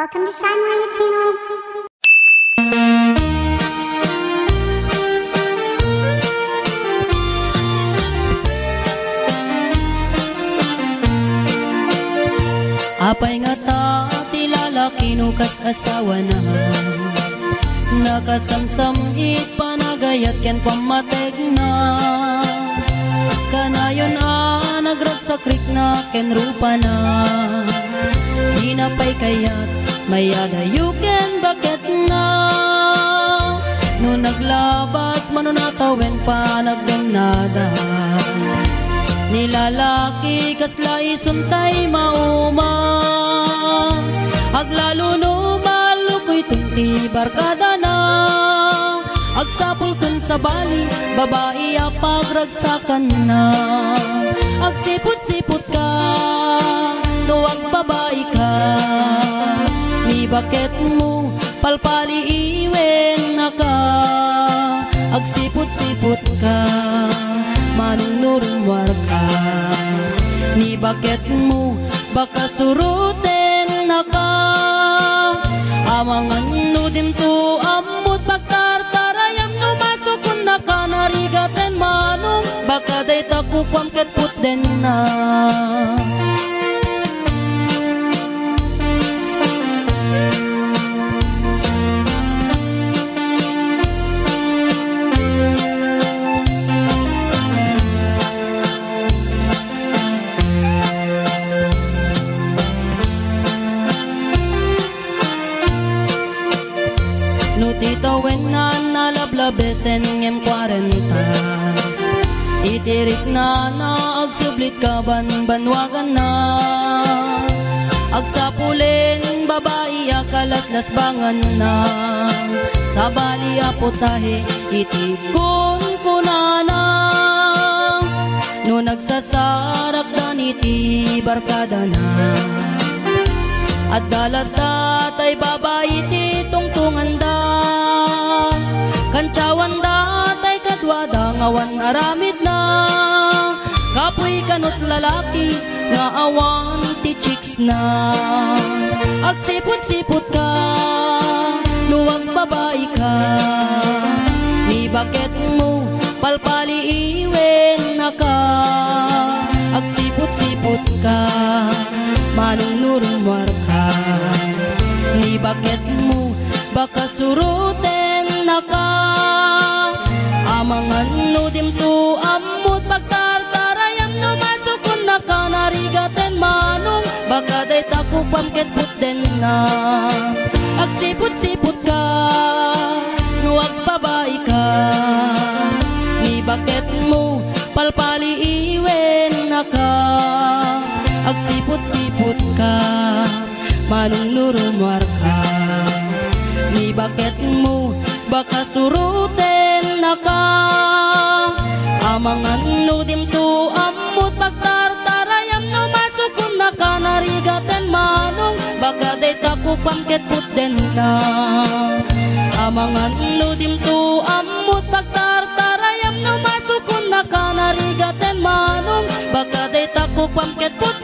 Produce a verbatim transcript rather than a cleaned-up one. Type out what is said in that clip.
Welcome to Shine Radio Channel. Apay ngata ti lalaki no kas asawana? Nakasamsam it panagayat ken pammategna. Kanayon a nagragsakrikna ken rupana. Dina pay kayat mayadayo ken baketna. No naglabas mano natawen panagdennada, ni lalaki kasla isuntay mauma. Aglalo no malukuyton ti barkadana. Agsapulton sabali, babai a pagragsakanna. Agsiput-siputka, no agbabaika, ni baketmo, palpaliiwennaka. Agsiput-siputka, manong no rummuarka, ni baketmo, baka surutennaka. Amangan no dimto ammot pagtartarayam, no masukonnaka narigaten manong, baka dayta kukuam ket putdenna. No ti tawenna nalablabesen ngem kuarenta, iti riknana agsublit kabanbanwaganna. Agsapulen babai a kalaslasbanganna, sabali a putahe iti kunkunana. No nagsasarakdan iti barkadana, adda latta tay babai ti tungtunganda. Kantiawanda tay kaduada nga awan aramidna. Kapuy kanut lalaki nga awan ti chicks na. Agsiput-siputka, no agbabaika, ni baketmo, palpaliiwennaka. Agsiput-siputka, manong no rummuarka, ni baketmo, baka surutennaka. Amangan no dimto ammot pagtartarayam, no masukonnaka narigaten manong, baka dayta kukuam ket putdenna. Agsiput-siputka, no agbabaika, ni baketmo, palpaliiwennaka. Agsiput-siputka, manong no rummuarka, ni baketmo, baka surutennaka. Amangan no dimto ammot pagtartarayam, no masukonnaka narigaten manong, baka dayta kukuam ket putdenna. Amangan no dimto ammot pagtartarayam, no masukonnaka narigaten manong, baka dayta kukuam ket put